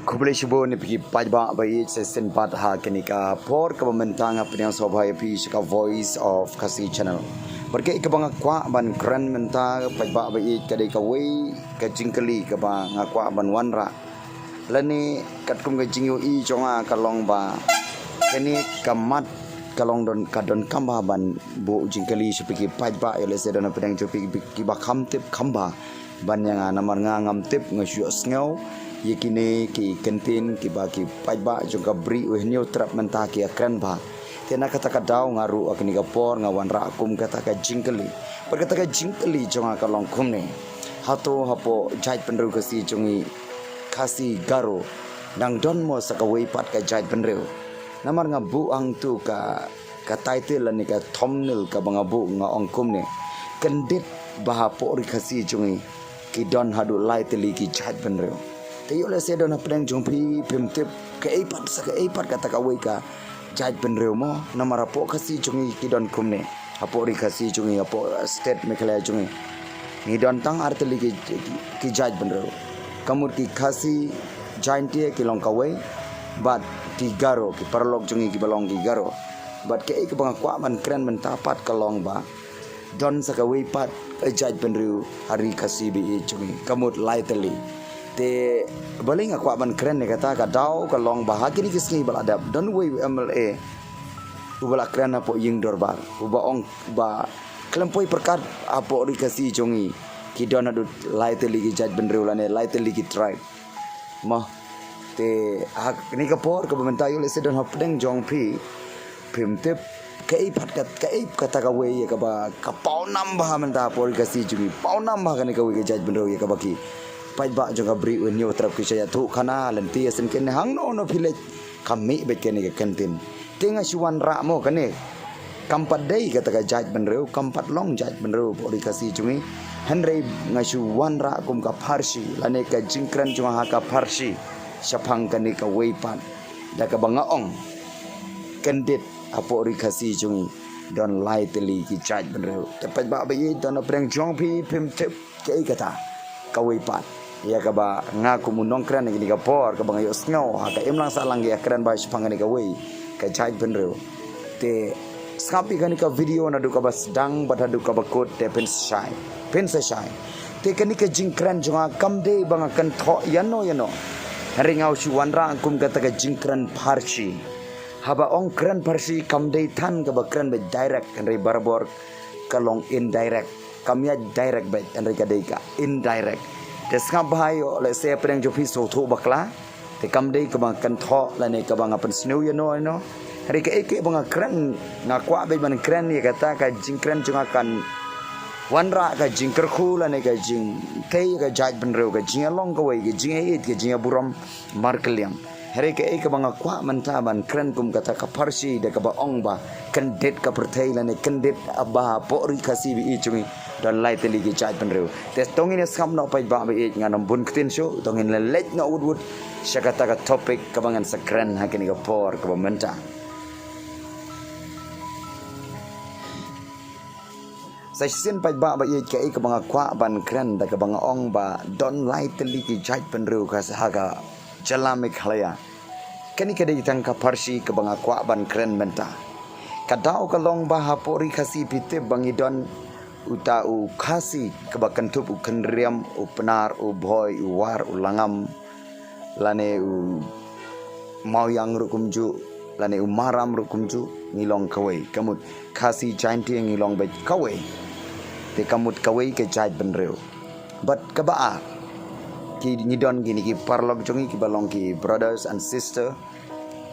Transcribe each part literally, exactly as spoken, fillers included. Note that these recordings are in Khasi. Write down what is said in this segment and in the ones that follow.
Khublei shibun ïa phi ki paidbah ba ïeit, sa shisien pat ha kane ka por kaba mynta nga pdiang sngewbha ïa phi sha ka Voice of Khasi Channel. Bad kaei kaba nga kwah ban kren mynta paidbah ba ïeit ka dei kawei ka jingkylli kaba nga kwah ban wanrah. Lane katkum ka jingïohi jong nga ka long ba kane ka mat ka long don, ka donkam bha ban buh jingkylli sha phi ki paidbah, ïa lehse don hapdeng jong phi kiba kham tip kham bha ban ïa nga, namar nga ngam tip, nga shu ïohsngew ïa kine ki kyntien kiba ki paidbah jong ka Bri U Hynñiewtrep mynta ki ïa kren bha. Te na kata ka daw nga ruh ha kane ka por nga wanrah kum kata ka jingkylli. Bad kata ka jingkylli jong nga ka long kumne: Hato hapoh jaitbynriew Khasi jong ngi, Khasi, Garo, dang don mo sa kawei pat ka jaitbynriew? Namar nga buh hangtu ka, ka title lane ka thumbnail kaba nga buh, nga ong kumne: Kyndit ba hapoh ri Khasi jong ngi ki don haduh lai tylli ki jaitbynriew. Te ïoh lehse don hapdeng jong phi phim tip kaei pat sa kaei pat kata kawei ka jaitbynriew mo, namar hapoh Khasi jong ngi ki don kumne. Hapoh ri Khasi jong ngi, hapoh state Meghalaya jong ngi, ngi don tang ar tylli ki, ki, ki jaitbynriew. Ka mut ki Khasi Jaintia ki long kawei, bad ki Garo, ki paralok jong ngi kiba long ki Garo. Bad kaei kaba nga kwah ban kren mynta pat ka long ba don sa kawei pat ka jaitbynriew ha ri Khasi ba ïeit jong ngi, ka mut lai tylli. Te balei nga kwah ban kren ïa kata, ka daw ka long ba ha kine ki sngi ba la dep don uwei u M L A uba la kren hapoh ïing dorbar, uba ong ba khlem poi pyrkhat hapoh ri Khasi jong ngi ki don haduh lai tylli ki jaitbynriew lane lai tylli ki tribe. Mo, te ha kane ka por kaba mynta ïoh lehse don hapdeng jong phi phim tip kaei pat kat, kaei kata kawei ïa kaba ka pawnam bha mynta hapoh ri Khasi jong ngi, pawnam bha kane kawei ka jaitbynriew ïa kaba ki paidbah jong ka Bri U Hynñiewtrep ki sha ïathuh khana lynti ïa sien kane hangno hangno phi leit. Ka mih beit kane ka kyntien. Te nga shu wanrah mo kane kam pat dei kata ka jaitbynriew, kam pat long jaitbynriew hapoh ri Khasi jong ngi. Hynrei nga shu wanrah kum ka pharshi lane ka jingkren jong nga ha ka pharshi shaphang kane kawei pat, da kaba nga ong kyndit hapoh ri Khasi jong ngi don lai tylli ki jaitbynriew. Te paidbah ba ïeit, don hapdeng jong phi phim tip kaei kata kawei pat ïa kaba nga kum u nongkren ha kane ka por kaba nga ïohsngew ha ka imlang sahlang ki ïa kren bha shaphang kane kawei ka jaitbynriew. Te sngap ïa kane ka video naduh kaba sdang bad haduh kaba kut, te phin sa shai, phin sa shai. Te kane ka jingkren jong nga kam dei ba nga kynthoh ïano ïano, hynrei nga shu wanrah kum kata ka jingkren pharshi. Haba ong kren pharshi kam dei than kaba kren beit direct, hynrei barabor ka long indirect. Kam ïaid direct beit, hynrei ka dei ka indirect. Te sngap bha ïoh lehse hapdeng jong phi sngewthuh bakla. Te kam dei kaba nga kynthoh lane kaba nga pynsniew ïano ïano. Hynrei kaei kaei ba nga kren, nga kwah beit ban kren ïa kata ka jingkren jong nga kan wanrah ka jingkyrkhu lane ka jingtei ka jaitbynriew, ka jingïalong kawei, ka jingïaieit, ka jingïaburom markylliang. Hynrei kaei kaba nga kwah mynta ban kren kum kata ka pharshi da kaba ong ba kyndit ka pyrthei lane kyndit ba hapoh ri Khasi ba ïeit jong ngi don lai tylli ki jaitbynriew. Te to ngin ïa sngap noh paidbah ba ïeit, ngan ym bun ktien shuh, to ngin leit noh wut wut sha kata ka topic kaba ngan sa kren ha kane ka por kaba mynta. Sa shisien paidbah ba ïeit, kaei kaba nga kwah ban kren da kaba nga ong ba don lai tylli ki jaitbynriew ha ka jylla Meghalaya. Kane ka dei tang ka pharshi kaba nga kwah ban kren mynta. Ka daw ka long ba hapoh ri Khasi phi tip ba ngi don uta u Khasi kaba kynthup u Khynriam, u Pnar, u Bhoi, u War, u Langam, lane u Mawiang ruh kumjuh, lane u Maram ruh kumjuh, ngi long kawei. Ka mut Khasi Jaintia ngi long beit kawei. Te ka mut kawei ka jaitbynriew. Bad kaba ar, ki, ngi don kine ki paralok jong ngi kiba long ki brothers and sister,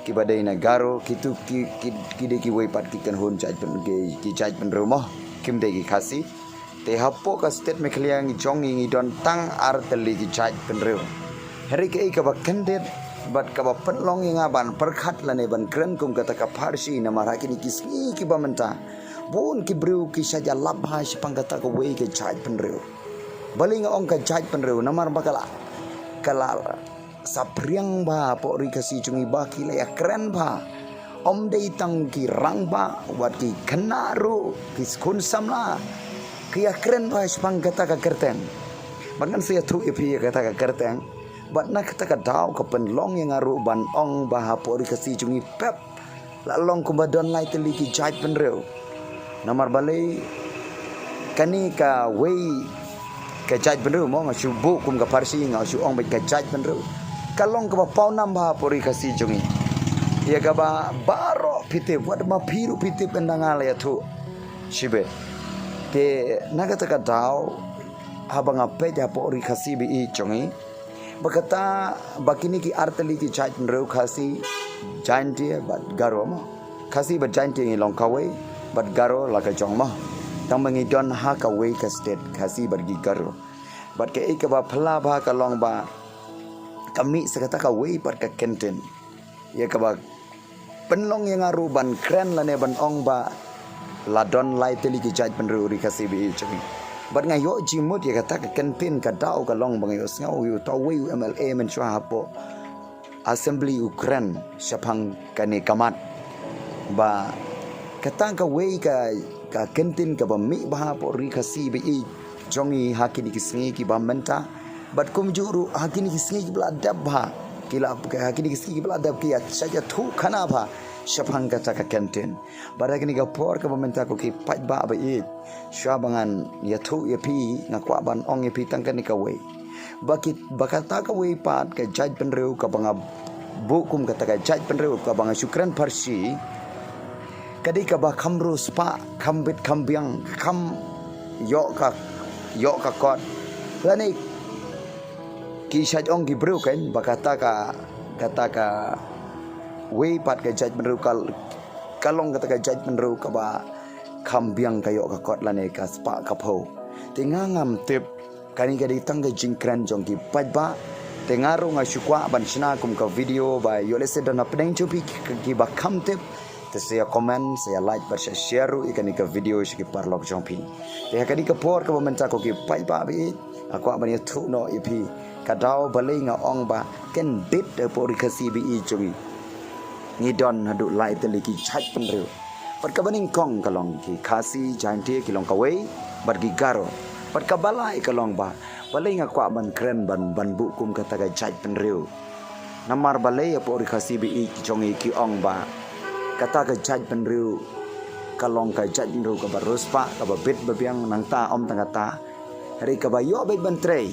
kiba dei na Garo, kitu ki, ki, ki dei kiwei pat ki kynhun jaitbyn, ki, ki jaitbynriew mo, kim dei ki Khasi. Te hapoh ka state Meghalaya ngi jong ngi, ngi don tang ar tylli ki jaitbynriew. Hynrei kaei kaba kyndit bad kaba pynlong ïa nga ban pyrkhat lane ban kren kum kata ka pharshi, namar ha kine ki sngi kiba mynta bun ki briew ki sha ïalap bha shaphang kata kawei ka jaitbynriew. Balei nga ong ka jaitbynriew? Namar ba ka la, ka la saphriang bha hapoh ri Khasi jong ngi ba ki la ïakren bha. Ym dei tang ki rangbah, wat ki khynnah ruh, ki khun samla ki ïakren bha shaphang kata ka kyrteng. Bad ngan sa ïathuh ïa phi ïa kata ka kyrteng. Bad na kata ka daw ka pynlong ïa nga ruh ban ong ba hapoh ri Khasi jong ngi pep la long kumba don lai tylli ki jaitbynriew. Namar balei kane kawei ka jaitbynriew mo, nga shu buh kum ka pharshi, nga shu ong beit ka jaitbynriew, ka long kaba pawnam bha hapoh ri Khasi jong ngi. Ïa kaba baroh phi tip, wat ma phi ruh phi tip, ynda nga la ïathuh shibit. Te na kata ka daw haba nga peit hapoh ri Khasi ba ïeit jong ngi, ba kata, ba kine ki ar tylli ki jaitbynriew Khasi, Jaintia bad Garo mo. Khasi bad Jaintia ngi long kawei, bad Garo la ka jong mo. Tang ba ngi don ha kawei ka state, Khasi bad ki Garo. Bad kaei kaba phylla bha ka long ba ka mih sa kata kawei pat ka kyntien, ïa kaba pynlong ïa nga ruh ban kren lane ban ong ba la don lai tylli ki jaitbynriew ri Khasi ba ïeit jong ngi. Bad nga ïoh jingmut ïa kata ka kyntien, ka daw ka long ba nga ïohsngew ïa uta uwei u M L A mynshuwa hapoh Assembly u kren shaphang kane ka mat, ba kata kawei ka, ka kyntien kaba mih bha hapoh ri Khasi ba ïeit jong ngi ha kine ki sngi kiba mynta. Bad kumjuh ruh ha kine ki sngi kiba la dep bha, ki la, ha kine ki sngi kiba la dep ki ïa shait ïathuh khana bha shaphang kata ka kyntien. Bad ha kane ka por kaba mynta ko ki paidbah ba ïeit, shuwa ba ngan ïathuh ïa phi, nga kwah ban ong ïa phi tang kane kawei, ba ki, ba kata kawei pat ka jaitbynriew kaba nga buh kum kata ka jaitbynriew kaba nga shu kren pharshi, ka dei kaba kham riewspah, kham bit kham biang, kham ïoh ka, ïoh ka kot. Lane ki shait ong ki briew kan ba kata ka, kata kawei pat ka jaitbynriew ka, ka long kata ka jaitbynriew kaba kham biang, ka ïoh ka kot lane ka spah ka phew. Te nga ngam tip, kane ka dei tang ka jingkren jong ki paidbah. Te nga ruh nga shu kwah ban shna kum ka video ba ïoh lehse don hapdeng jong phi ki, ki, kiba kham tip, te sa ïa comment, sa ïa like bad sa share ruh ïa kane ka video sha ki paralok jong phi. Te ha kane ka por kaba mynta ko ki paidbah ba ïeit, nga kwah ban ïathuh noh ïa phi, ka daw balei nga ong ba kyndit hapoh ri Khasi ba ïeit jong ngi ngi don haduh lai tylli ki jaitbynriew. Bad kaba nyngkong ka long ki Khasi, Jaintia ki long kawei, bad ki Garo. Bad kaba lai ka long ba balei nga kwah ban kren ban, ban buh kum kata ka jaitbynriew. Namar balei hapoh ri Khasi ba ïeit jong ngi ki ong ba kata ka jaitbynriew ka long ka jaitbynriew kaba riewspah, kaba bit ba biang, nangta ym tang kata, hynrei kaba ïoh beit ban trei.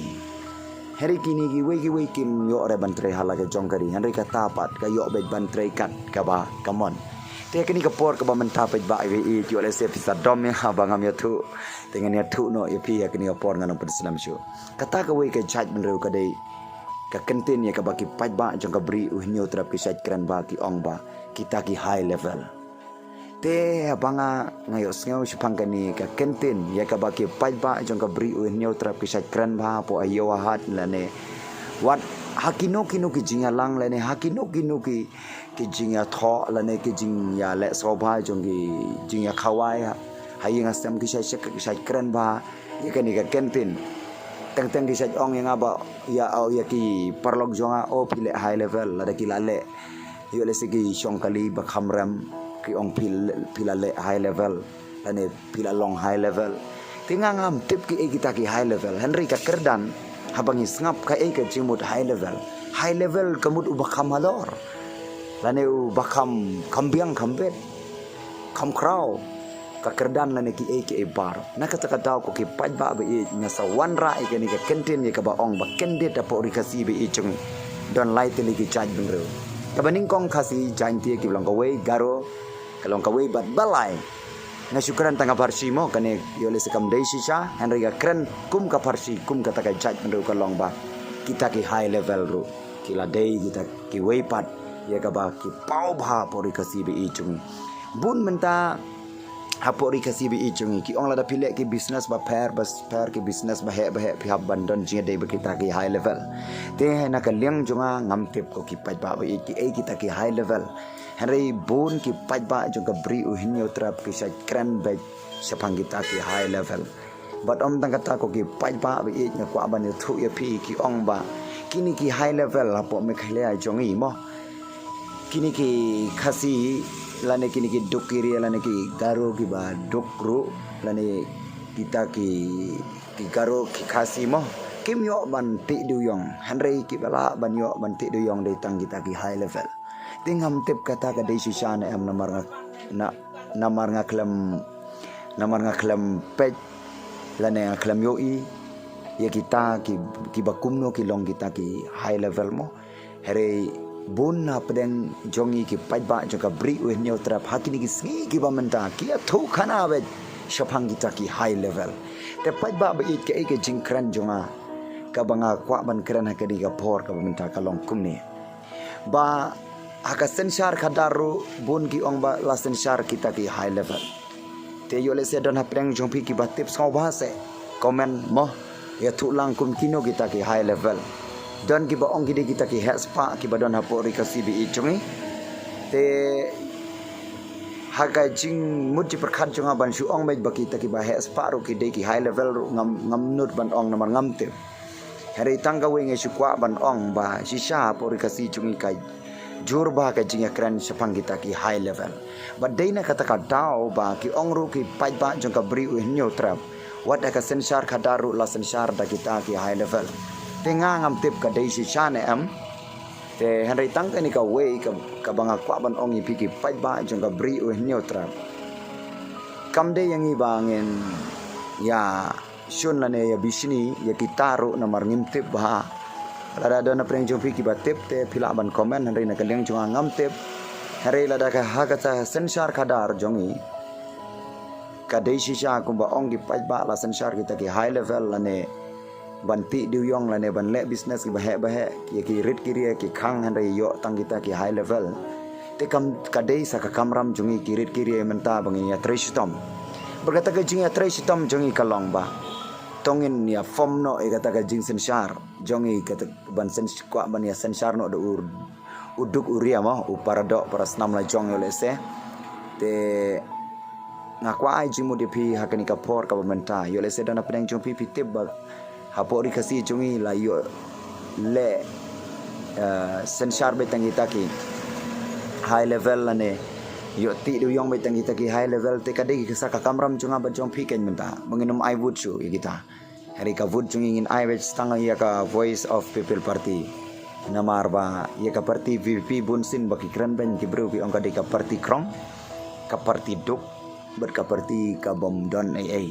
Hynrei kine kiwei kiwei kim ïoh re ban trei ha la ka jong ka ri, hynrei kata pat ka ïoh beit ban trei kat kaba ka mon. Te ha kane ka por kaba mynta paidbah ba ïeit, ïoh lehse phi sa dom ïa ba ngam ïathuh, te ngan ïathuh noh ïa phi ha kane ka por, ngan ym pynslem shuh. Kata kawei ka jaitbynriew ka dei ka kyntien ïa kaba ki paidbah jong ka Bri U Hynñiewtrep ki shait kren ba ki ong ba kita ki high level. Te haba nga, nga ïohsngew shaphang kane ka kyntien ïa kaba ki paidbah jong ka Bri U Hynñiewtrep ki shait kren ba hapoh ha ïew ha hat lane wat ha kino kino ki jingïalang lane ha kino kino ki, ki jingïathoh lane ki jingïaleh sngewbha jong ki, jingïakhawai ha, ha ïing ha sem, ki shait, shait, ki shait kren ba ïa kane ka kyntien. Teng teng ki shait ong ïa nga ba ïa, ïa ki paralok jong nga, o phi leh high level, lada ki la leh, ïoh lehse ki shong kali ba kham rem, ki ong phi, phi la leh high level lane phi la long high level. Te nga ngam tip kiei kita ki high level, hynrei ka kyrdan haba ngi sngap kaei ka jingmut high level. High level ka mut uba kham halor lane uba kham, kham biang, kham bit, kham khraw. Ka kyrdan lane kiei kiei baroh. Na kata ka daw ko ki paidbah ba ïeit, nga sa wanrah ïa kane ka kyntien ïa kaba ong ba kyndit hapoh ri Khasi ba ïeit jong ngi don lai tylli ki jaitbynriew. Kaba nyngkong Khasi, Jaintia ki long kawei, Garo ka long kawei, bad balei nga shu kren tang ha pharshi mo, kane ïoh lehse kam dei shisha, hynrei nga kren kum ka pharshi, kum kata ka jaitbynriew ka long ba kita ki high level ruh ki la dei kita kiwei pat ïa kaba ki paw bha hapoh ri Khasi ba ïeit jong ngi. Bun mynta hapoh ri Khasi ba ïeit jong ngi ki ong lada phi leh ki business bapher bapher, ki business baheh baheh, phi hap ban don jingïadei bad kita ki high level. Te na ka liang jong nga ngam tip ko ki paidbah ba ïeit kiei kita ki high level. Hynrei bun ki paidbah jong ka Bri U Hynñiewtrep ki shait kren beit shaphang kita ki high level. Bad ym tang kata ko ki paidbah ba ïeit, nga kwah ban ïathuh ïa phi, ki ong ba kine ki high level hapoh Meghalaya jong ngi mo, kine ki Khasi lane kine ki duk area lane ki Garo kiba duk ruh lane kita ki, ki Garo ki Khasi mo, kim ïoh ban tih dewïong, hynrei kiba lah ban ïoh ban tih dewïong dei tang kita ki high level. Te ngam tip kata ka dei shisha ne em, namar nga, na, namar nga khlem, namar nga khlem peit lane nga khlem ïohi ïa kita ki, kiba kumno ki long kita ki high level mo. Hynrei bun na pdeng jong ngi ki paidbah jong ka Bri U Hynñiewtrep ha kine ki sngi kiba mynta ki ïathuh khana beit shaphang kita ki high level. Te paidbah ba ïeit, kaei ka jingkren jong nga kaba nga kwah ban kren ha kane ka por kaba mynta ka long kumne. Ba ha ka synshar khadar ruh bun ki ong ba la synshar kita ki high level. Te ïoh lehse don hapdeng jong phi kiba tip, sngewbha seh comment mo, ïathuh lang kum kino kita ki high level. Don kiba ong ki dei kita ki heh spah kiba don hapoh Ri Khasi ba ïeit jong ngi. Te ha ka jingmut jingpyrkhat jong nga ban shu ong beit ba kita kiba heh spah ruh ki dei ki high level ruh ngam, ngam nud ban ong namar ngam tip. Hynrei tang kawei nga shu kwah ban ong ba shisha hapoh Ri Khasi jong ngi ka jur bha ka jingïakren shaphang kita ki high level. Ba dei na kata ka daw ba ki ong ruh ki paidbah jong ka Bri U Hynñiewtrep, wat ha ka synshar khadar ruh la synshar da kita ki high level. Te nga ngam tip ka dei shisha ne em. Te hynrei tang kane kawei ka, kaba nga kwah ban ong ïa phi ki paidbah jong ka Bri U Hynñiewtrep. Kam dei ïa ngi ba ngin ïa shun lane ïa bishni ïa kita ruh namar ngim tip bha. Lada don hapdeng jong phi kiba tip te phi lah ban comment, hynrei na ka liang jong nga ngam tip. Hynrei lada ka ha kata synshar khadar jong ngi ka dei shisha kumba ong ki paidbah la synshar kita ki high level lane ban tih dewïong lane ban leh business kiba heh ba heh, ïa ki rit ki ria ki khang, hynrei ïoh tang kita ki high level. Te kam, ka dei sa ka kamram jong ngi ki rit ki ria mynta ba ngin ïatrei shitom. Bad kata ka jingïatrei shitom jong ngi ka long ba to ngin ïa form noh ïa kata ka jingsynshar jong ngi, kata ban syn-, kwah ban ïa synshar noh da u, u duk u ria mo, u para doh para snam la jong ïoh lehse. Te nga kwah ai jingmut ïa phi ha kane ka por kaba mynta. Ïoh lehse don hapdeng jong phi phi tip ba hapoh Ri Khasi jong ngi la ïoh leh, eh, synshar beit tang kita ki high level lane ïoh tih dewïong beit tang kita ki high level, te ka dei ka sa ka kamram jong nga bad jong phi keiñ mynta ba ngin ym ai vote shuh ïa kita. Hynrei ka vote jong ngi ngin ai beit tang ïa ka Voice of People Party. Namar ba ïa ka party V P P bunsien ba ki kren beiñ ki briew ki ong ka dei ka party krong, ka party duk, bad ka party ka bym don ei ei.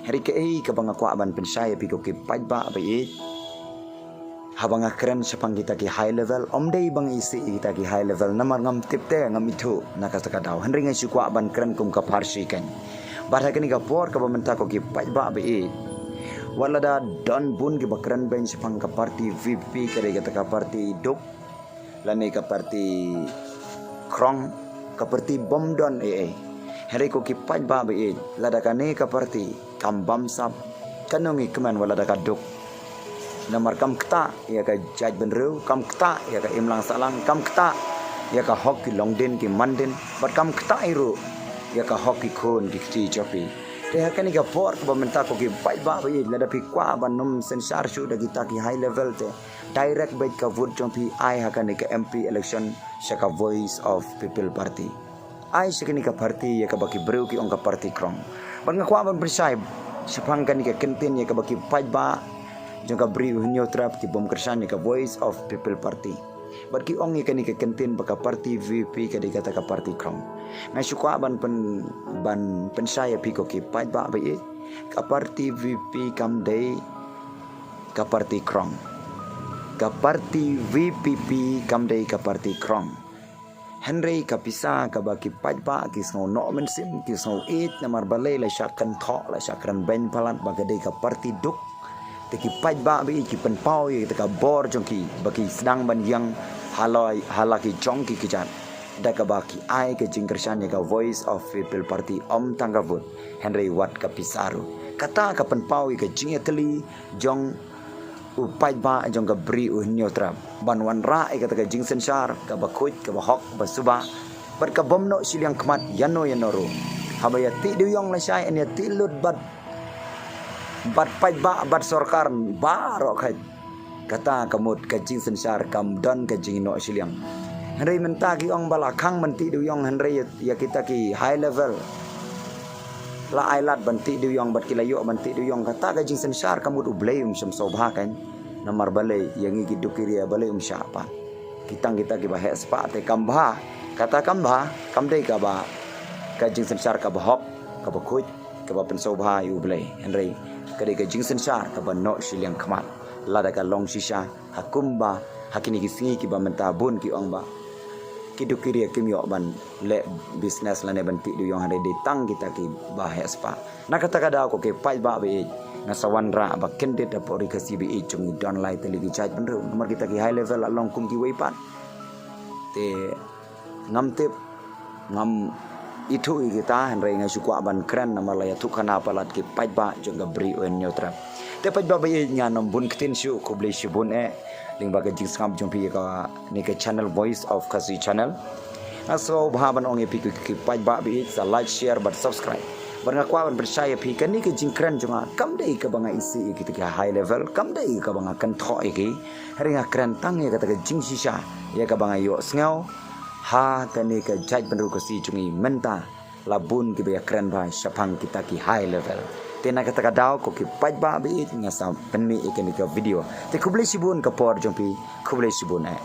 Hynrei kaei kaba nga kwah ban pynshai ïa phi ko ki paidbah ba ïeit, haba nga kren shaphang kita ki high level, ym dei ba nga isih ïa kita ki high level namar ngam tip te ngam ithuh na kata ka daw. Hynrei nga shu kwah ban kren kum ka pharshi keiñ. Bad ha kane ka por kaba mynta ko ki paidbah ba ïeit, wat lada don bun kiba kren beiñ shaphang ka party V P P, ka dei kata ka party duk lane ka party krong, ka party bym don ei ei. Hynrei ko ki paidbah ba ïeit, lada kane ka party kam bamsap, kano ngi kmen wat lada ka duk. Namar kam ktah ïa ka jaitbynriew, kam ktah ïa ka imlang sahlang, kam ktah ïa ka hok ki longdien ki mandien, bad kam ktah ruh ïa ka hok ki khun ki kti jong phi. Te ha kane ka por kaba mynta ko ki paidbah ba ïeit, lada phi kwah ban ym synshar shuh da kita ki high level te direct beit ka vote jong phi ai ha kane ka M P election sha ka Voice of People Party. Ai sha kane ka party ïa kaba ki briew ki ong ka party krong. Bad nga kwah ban pynshai shaphang kane ka kyntien ïa kaba ki paidbah jong ka Bri U Hynñiewtrep ki bym kyrshan ïa ka Voice of People Party. Bad ki ong ïa kane ka kyntien ba ka party V P P ka dei kata ka party krong. Nga shu kwah ban pyn, ban pynshai ïa phi ko ki paidbah ba ïeit, ka party V P P kam dei ka party krong. Ka party V P P kam dei ka party krong. Hynrei ka pisa kaba ki paidbah ki sngew noh mynsiem, ki sngew ïeit namar balei la shah kynthoh, la shah kren beiñ palat ba ka dei ka party duk. Te ki paidbah ba ïeit ki pynpaw ïa kata ka bor jong ki ba ki sdang ban ïeng ha la, ha la ki jong ki kjat da kaba ki ai ka jingkyrshan ïa ka Voice of People Party, ym tang ka vote hynrei wat ka pisa ruh. Kata ka pynpaw ïa ka jingïatylli jong u paidbah jong ka Bri U Hynñiewtrep ban wanrah ïa kata ka jingsynshar kaba khuid, kaba hok, ba suba, bad ka bym noh shiliang khmat ïano ïano ruh. Haba ïa tih dewïong lashai yn ïa tih lut bad, bad paidbah bad sorkar baroh khait. Kata ka mut ka jingsynshar kam don ka jingnoh shiliang. Hynrei mynta ki ong ba la khang ban tih dewïong hynrei ïa, ïa kita ki high level la ai lad ban tih dewïong bad ki la ïoh ban tih dewïong, kata ka jingsynshar ka mut U Blei um shym sngewbha kein. Namar balei ïa ngi ki duk ki ria balei um shah pat? Ki tang kita kiba heh spah te kam bha. Kata kam bha kam dei kaba ka jingsynshar kaba hok, kaba khuid, kaba pynsngewbha ïa U Blei. Hynrei ka dei ka jingsynshar kaba noh shiliang khmat. Lada ka long shisha ha kumba ha kine ki sngi kiba mynta bun ki ong ba ki duk ki ria kim ïoh ban leh business lane ban tih dewïong, hynrei dei tang kita kiba heh spah. Na kata ka daw ko ki paidbah ba ïeit, nga sa wanrah ba kyndit hapoh Ri Khasi ba ïeit jong ngi don lai tylli ki jaitbynriew, namar kita ki high level la long kum kiwei pat. Te ngam tip, ngam ithuh ïa kita, hynrei nga shu kwah ban kren namar la ïathuh khana palat ki paidbah jong ka Bri U N Hynñiewtrep. Te paidbah ba ïeit, ngan ym bun ktien shuh, khublei shibun eh lyngba ka jingsngap jong phi ïa kane ka channel Voice of Khasi Channel. Nga sngewbha ban ong ïa phi ki, ki paidbah ba ïeit, sa like, share bad subscribe. Bad nga kwah ban pynshai ïa phi, kane ka jingkren jong nga kam dei kaba nga isih ïa kita ki high level, kam dei kaba nga kynthoh ïa ki. Hynrei nga kren tang ïa kata ka jingshisha ïa kaba nga ïohsngew ha kane ka jaitbynriew Khasi jong ngi mynta. La bun kiba ïakren bha shaphang kita ki high level. Te na kata ka daw ko ki paidbah ba ïeit, nga sa pynmih ïa kane ka video. Te khublei shibun ka por jong phi, khublei shibun eh.